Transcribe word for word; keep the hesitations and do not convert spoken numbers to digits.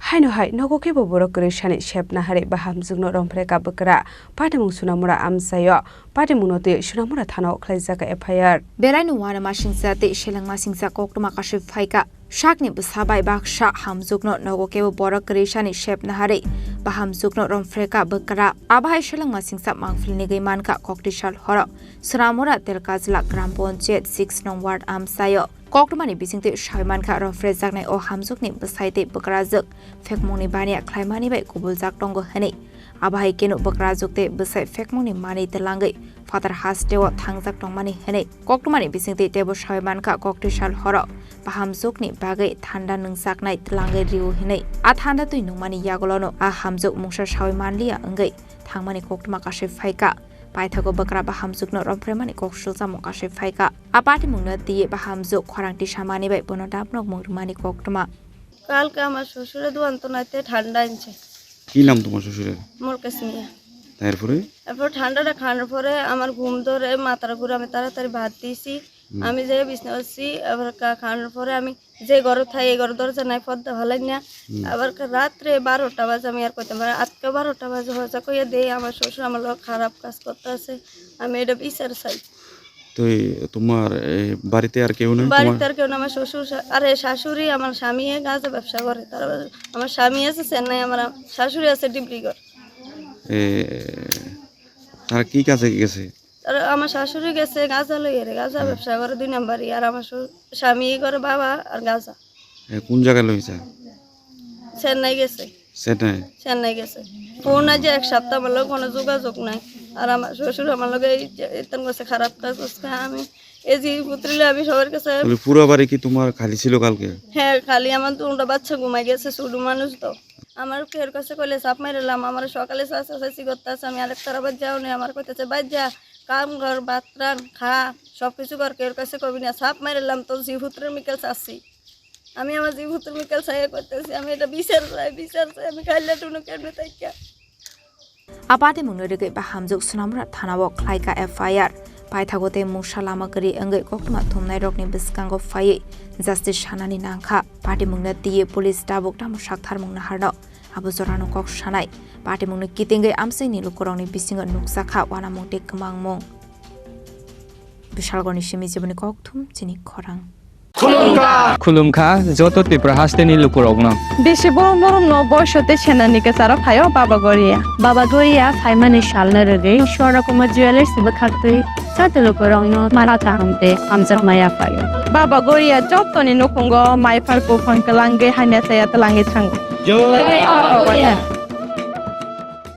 Haino hai nogo kebo borok kwrwi sani sep naharwi bahamjwkno romphre ka bwkra. Patimung Sunamura amchaio. Patimungno twi Sunamura thanao khlaijak F I R. Beraino uanamasingcha tei selengmasingcha koktwma kasui phaika. Sakni bwsa bai baksa hamjwkno nogo kebo borok kwrwi sani sep naharwi bahamjwkno romphre ka bwkra. Abo hai selengmasingcha mangpili nigwi mankha koktwi sal horo. Sunamura Telkajla Gram Panchayat six nong ward amchaio. Koktwmani bisingtwi sawi mankha, romphrejaknai o hamjwkni bwsai tei bwkrajwk phekmungni baniya khlaimani bai kubuljak tongo hwnwi. Abo hai kheno bwkrajwk tei bwsai phekmungni manwi twlangwi phatar hasteo thangjak tongmani hwnwi koktwmani bisingtwi teibo sawi mankha, koktwi sal horo bahamjwkni bagwi thanda nwngjaknai twlangwi rio hwnwi. A thanda twi nungmani yagulono a hamjwk mungsa sawi manliya wngwi thangmani koktwma kasui phaika. Paithago bwkra bahamjwkno romphreimani kok swljakmung kasui phaika. A patimungno twiwi bahamjwk khorang tisamani bai bono daphno mung rwmani koktwma. কালকে আমার শ্বশুরে দোকান তো নাইতে ঠান্ডা আনছে। কি নাম তোমার শ্বশুরের? মলকেশ মিয়া। তারপরে? এরপর ঠান্ডাটা খাওয়ানোর পরে আমার ঘুম ধরে, মাথাটা ঘুরে, আমি তাড়াতাড়ি ভাত দিয়েছি। হুম। আমি যেয়ে বিছনা করছি, আবার কা-, খাওয়ানোর পরে আমি যে ঘরে থাই, এই ঘরে দরজা নাই, পর্দা ফালাই না। হুম। আবার কা-, রাত্রে বারোটা বাজে, আমি আর কইতাম পারি না। আজকে বারোটা বাজে, হজা কইয়া দেই, আমার শ্বশুর আমার লোক খারাপ কাজ করতে আছে, আমি এটা বিচার চাই। তো এই তোমার এই বাড়িতে আর কেউ নেই? বাড়িতে তোমার আর কেউ না, আমার শ্বশুর শা-, আরে শাশুড়ি, আমার স্বামী গাঁজা ব্যবসা করে। তার আমার স্বামী আছে চেন্নাই, আমার শাশুড়ি আছে ডিব্রুগড়। এ, তারা কি কাজে গেছে? আর আমার শাশুড়ি গেছে গাঁজা লইয়া রে, গাঁজা হুম। ব্যবসা করে দুই নাম্বারই। আর আমার শ্বশুর, স্বামী করে বাবা আর গাঁজা। এ, কোন জায়গায় লইছে? চেন্নাই গেছে। চেন্নাই? চেন্নাই গেছে। ফোন আজ এক সপ্তাহ হলো কোনো যোগাযোগ নাই। আর আমার শ্বশুর আমার লগে এই যে এতন গেছে খারাপ কাজ করছে। আমি এই যে পুত্রলে আমি সবার কাছে বলি, পুরো বাড়ি কি তোমার খালি ছিল কালকে? হ্যাঁ, খালি আমার দুটো বাচ্চা ঘুমাই গেছে, ছোট মানুষ তো। আমার কেউর কাছে কইলে সাপ মারিলাম, আমার সকালে চাচা চাচি করতে আছে, আমি আরেক তারা বাদ যাও নেই, আমার কইতেছে, "বাদ যা, কাম কর, ভাত রান, খা, সব কিছু কর, কেউর কাছে কবি না, সাপ মারিলাম, তোর জি পুত্রের মিকেল চাচ্ছি।" আমি আমার জি পুত্রের মিকেল চাইয়া করতেছি, আমি এটা বিচার চাই, বিচার চাই, আমি কাইলে টুনু কেমনে থাকি। A patimungno rigwi bahamjwk Sunamura thanao khlaika F I R. Paithago tei mungsa lama kwrwi wngwi koktwma thumnairokni bwskango phaiwi justice sanani nangkha. Patimungno twiwi police tabuk tamo saktharmung naharno abo jorano kok sanai. Patimungno kitingwi amchaini lukurokni bisingo nukjakha uanamung tei kwmangmung. Bishalgorni simi jiboni kokthum chini khorang. Khulumkha joto Tripura hasteni lukurokno. Bisi borom borom no boiso tei senani kwcharo phaio Baba Goria. Baba Goria phaimani salno rwgwi Swarna Kumar Jewellers bwkhaktwi joto lukurokno mara kaham tei hamjakma yaphaio. Baba Goria jotoni nukhungo mai phar buphang kwlangwi hamya chaya twlangwi thango.